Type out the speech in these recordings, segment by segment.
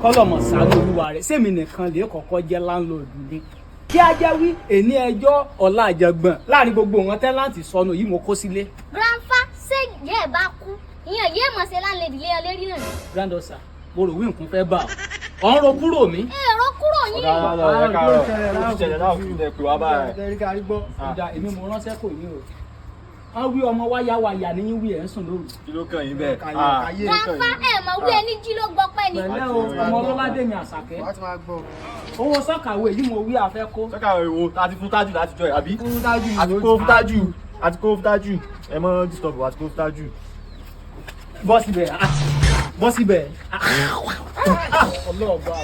Kọ́lọ̀mọ̀ sáré olúwa rẹ̀, sẹ́mi nìkan lè kọ́kọ́ jẹ́ landlord ni? Kí á jẹ́ wí èní ẹjọ́ ọ̀la àjẹgbọ̀n láàrin gbogbo wọn, tenant sọnù yìí mo kó sílé. Grandpa, ṣé ìyá ẹ̀ bá kú, ìyẹn yéé mọ̀ ṣe landlady lé ọ lérí náà ni? Granddaughter, mo rò wí nǹkan fẹ́ bà ọ́, ọ̀ ń ro kúrò mi. Èrò kúrò yín. Ọ̀gá, ẹ káàárọ̀. Ó ti ṣẹlẹ̀ náà fún ẹ pé wá báyìí. Ìdá èmi mo ránṣẹ́ kò ní o. Wọ́n wí ọmọ wáyà wáyà ní wí ẹ̀ ń sùn lóru. Kí ló kàn yín bẹ́ẹ̀? Grandpa, ẹ̀ mọ̀ wí ẹni jí ló gbọ́ pẹ́ ni. Pẹ̀lẹ́ o, ọmọ ọlọ́ládé mi àṣàkẹ́. Wàá ti máa gbọ́. Owó sọ́kàwé yìí mo wí àfẹ́ kó. Sọ́kàwé wo ta ti fún Tájù láti jọ ẹ̀ àbí? Fún Tájù. Àti kó fún Tájù. Àti kó fún Tájù. Ẹ mọ́ disturb wa, àti kó fún Tájù. Bọ́ síbẹ̀, ah, bọ́ síbẹ̀. Ọlọ́ọ̀bá,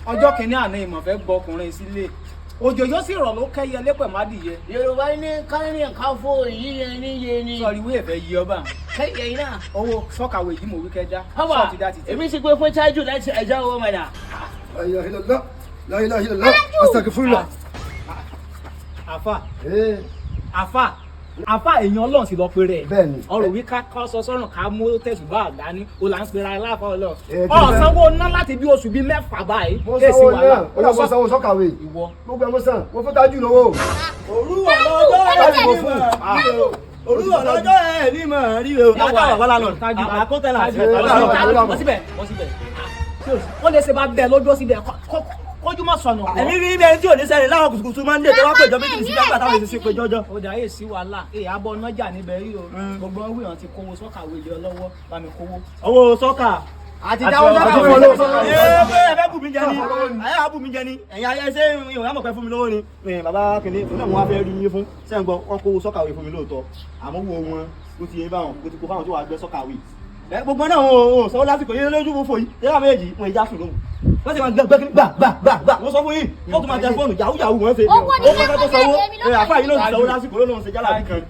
ọjọ́ kìíní àná ìmọ̀ fẹ́ gbọ́ ọkùnrin sílé, òjò yóò sì rọ̀ ló kẹ́yẹ lépẹ̀ mádìyẹ. Yorùbá ní kárìn káfó yíyẹ níye ni. Sọ̀rí wí ẹ̀fẹ̀ yí ọba. Kẹ́yẹ yìí náà. Owó sọ́kàwé yìí mo wí kẹjá. Haba, sọ́ọ̀tì dá ti tẹ̀. Èmi sì pé fún Tájù láti ẹja owó mọ̀nà. La ilaha illallah. La ilaha illallah. Astaghfirullah. Àfà. Eh, Àfà, àfà, èèyàn Ọlọ́run sì lọ pe rẹ̀. Bẹ́ẹ̀ni. Ọ̀rọ̀ wí ká kọ́ sọ sọ́run ká mú tẹ̀sùbá àdání o là ń pera aláfa Ọlọ́run. Eh, kí ló fẹ́? Ọ̀sánwó ná láti bí oṣù bíi 6 báyìí. Mo Èsì sanwó wàhálà. náà. Ó dà, mo sanwó sọ́kàwé. Ìwọ. Gbogbo ẹ̀ mo san. Mo fún Tájù lówó. Òrúwọ̀ lọ́jọ́ Tájù mo ẹ̀ ní fún. mọ̀ rí o. Òrúwọ̀ lọ́jọ́ ẹ̀ ní mọ̀ rí o. Látàwọ̀ wà lánàá. Tájù. Àkótẹ́là. Tájù, bọ́ síbẹ̀, bọ́ síbẹ̀. Ó lè ṣe bá bẹ́ẹ̀ lójó síbẹ̀ kójú mọ́ sọnù. Ẹ̀mí rí ibi ẹni tí ò ní sẹ́ni láwọn kùtùkùtù máa ń lè tó wá péjọ méjì sí dágbà táwọn èsì sí péjọ jọ. Ó dà, yé sí wàhálà èyí abọ́ nájà níbẹ̀ rí o. Gbogbo wọn wíwọ̀n ti kówó sọ́kàwé ilé ọlọ́wọ́, bá mi kówó. Owó sọ́kà. Àti dáwọ́ sọ́kàwé lówó. Ee, pé ẹ fẹ́ bù mí jẹ ni, ayé wa bù mí jẹ ni, ẹ̀yin ayé ṣé ìwọ̀n yà mọ̀ pé fún mi lówó ni. Bàbá kìnìún fún náà mo wá fẹ́ rí yín fún sẹ́yìn gbọ́, wọ́n kó sọ́kàwé fún mi lóòótọ́, àmọ́ wo wọn bó ti yé báwọn bó ti kó fáwọn tó wàá gbé sọ́kàwé. Ẹ gbogbo náà wọn ò sọ lásìkò yẹn lójú fòfò yìí yẹ́n méjì wọn ìjà sùn lóhùn, wọ́n sì máa gbẹ gbẹ gbà gbà gbà gbà. Wọ́n sọ fún yín, wọ́n tún máa tẹ fóònù yahoo yahoo wọ́n ṣe. Owó ni Ó pẹ́ tó sanwó. kẹ́kọ̀ọ́ jáde, èmi ló Ẹ àfáà yìí ló ti Tájù. sanwó lásìkò ló lóun ṣe jálàbí kan.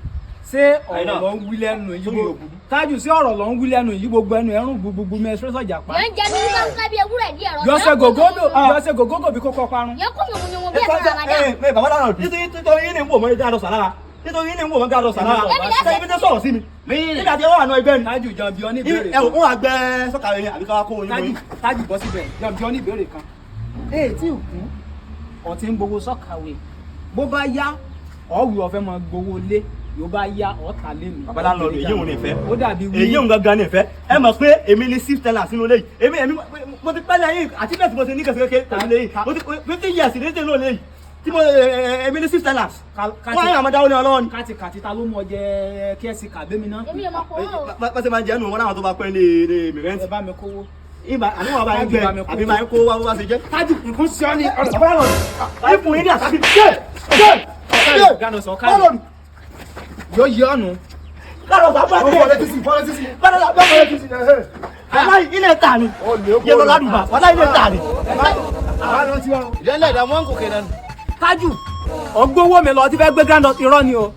Ṣé ọ̀rọ̀ ló ń wí lẹ́nu yìí Sórí gbogbo òbúrú. Tájù, sí ọ̀rọ̀ ló ń wí lẹ́nu yìí gbogbo ẹnu ẹ̀rùn gbogbo mẹ́sírẹ́sì ọ̀jà pa. Yẹn ń jẹ ní wúkàwúkà bí ewúrẹ́ díẹ̀ rọ̀. Yọ̀ọ́sẹ̀ gògógò, yọ̀ọ́sẹ̀ gògógò bí kókó parun. Yẹn kún yùmùyùmù bí ẹ̀sán Ramadan. Ẹ ẹ bàbá dáná, nítorí yín ni ń wò mọ́ dáadọ́ sàlára, nítorí yín ni ń wò mọ́ dáadọ́ sàlára. Èmi lẹ́sẹ̀. Sẹ́yìn bí tẹ́ sọ̀rọ̀ sí mi nígbà tí ẹ wà nù ẹgbẹ́ ni. Tájù, jọ bí ọ ní ìbéèrè Ẹ kan. ò ń wà gbẹ sọ́kàwé yẹn àbí káwá kó oyin Tájù, oyin. Tájù, bọ́ síbẹ̀, jọ bí ọ ní ìbéèrè kan. Ee, tí ò kú ọtí ń gbowó sọ́kàwé, bó bá yá ọ̀wì ọ̀fẹ́ máa gbowó lé, yóò bá yá ọ̀tà lé mi. Bàbá láńlọ́ọ̀dù, èyí òun ní ìfẹ́. Ó dàbí wí. Èyí òun gangan ní ìfẹ́. Ẹ mọ̀ pé èmi ni chief teller sínú ilé yìí. Èmi mo ti pẹ́ lẹ́yìn àti bẹ́ẹ̀ tí mo ti ní kẹsì kékeré pẹ̀lú ilé yìí. Mo ti 50 years ní tèmi lónìí yìí tí mo èmi ni chief teller. Wọ́n á yàn máa dáwọ́ ní ọlọ́wọ́ ni. Kàtìkàtì, ta ló mú ọ jẹ kí ẹ sì kàbé mi náà? Èmi ò mọ̀ kó o. Bá ṣe máa jẹ́ nù wọn láwọn tó bá pẹ́ ní ilé mi rent. Ẹ bá mi kówó. Ìgbà àníwọ̀n bá yín gbẹ àbí máa ń kó wá bó bá ṣe jẹ́. Tájù, nǹkan sí ọ ní. Bàbá láńlọ́ọ̀dù, ìfún yín ní àṣà ṣe ṣe. Gánà sọ káàdì yóò yí ọ̀nù. Láàrọ̀ sábà Ó tẹ̀. fọ́ létí sí, fọ́ létí sí. Bàbá Fọ́ létí sí, ẹ̀hẹ́. Wàláhì ilé ta ni. Ó lè kó Yẹ lọ lọ. ládùúgbà, wàláhì ilé ta ni. Àwa lọ sí wa o. Ìdẹ́lẹ̀ ìdààmú ọ̀nkò kenan. Tájù, ọgbówó mi lọ ti fẹ́ gbé grand, irọ́ ni o.